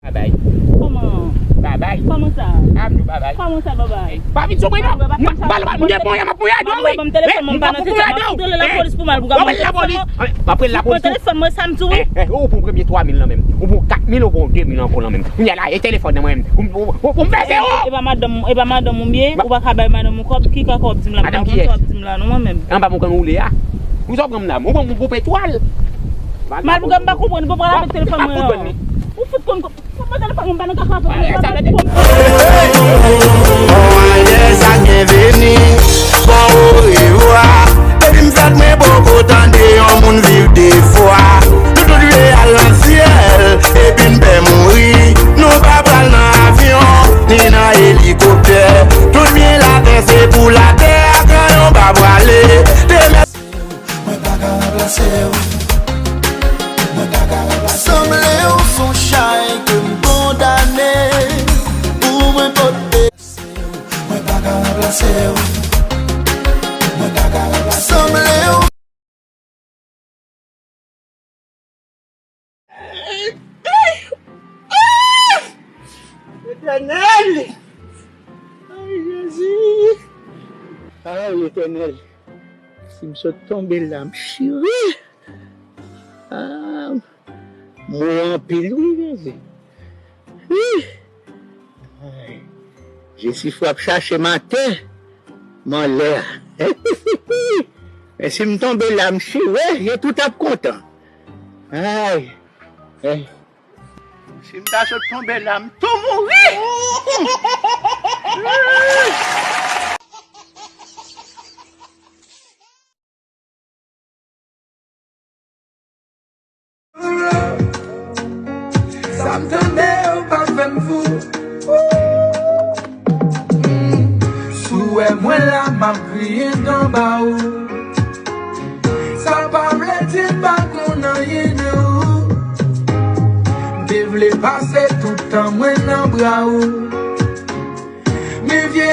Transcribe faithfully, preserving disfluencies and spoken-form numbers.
Babay. Kòman? Babay. Kòman sa? A, m di w babay. Kòman sa, babay? Pa vin sou mwen, non. Babay, pa fè sa. Bal, bal, m gen mwen, m ap mwen ade w, wi. Ban m telefòn mwen, m pa nan tèt sa, m ap fout rele lapolis pou m al pou gade telefòn mwen. M ap rele lapolis. Telefòn mwen, sa m di w. Eh, eh, ou pran premye twa mil lan menm. Ou pran kat mil, ou pran de mil ankò lan menm. Kounye a la, e telefòn nan mwen menm. Ou, ou, ou, ou m fè zewo. E pa madanm, e pa madanm ou m ye, ou pa ka bay madanm ou kòb, ki ka kòb di m la, m pa konn sa w ap di m la, non, mwen menm. Anba moukan ou le a. Ou sa w pran m la, ou pran m pou petwal. Malpougra, m pa konprann, ou pa pral avèk telefòn mwen an. Ou fout konn, fout mwen telefòn mwen, m pa nan kaka avèk ou. Bon, ayè sa byenveni, bon orevwa. Depi m fèt mwen poko tande yon moun viv de fwa. Nou tout vle al nan syèl, epi n pè mouri. Nou pa pral nan avyon, ni nan elikoptè. Tout byen latè se pou latè, a kan yon pa prale. Te mèt Mwen pa ka ranplase w. Mwen pa ka ranplase w. Sanble w s on chay ke m kondane pou mwen pote. Mwen pa ka ranplase w. Mwen pa ka ranplase w. Sanble w. Etènèl! Ay, Jezi! Ay, Etènèl! Si m sot tonbe la, m chire! Ah, m wè anpil, wi, Jezi! Wi! Ay, Jesifra ap chache m atè, m anlè a. Men si m tonbe la, m chire, je tout ap kontan. Ay, ay. Si m ta sot tonbe la, m tou mouri. Sa m tande yo pa fè m fou. Si w wè mwen la, m ap griyen anba w. Sa pa vle di m pa konn anyen de ou. M te vle pase tout tan mwen nan bra w. Men vye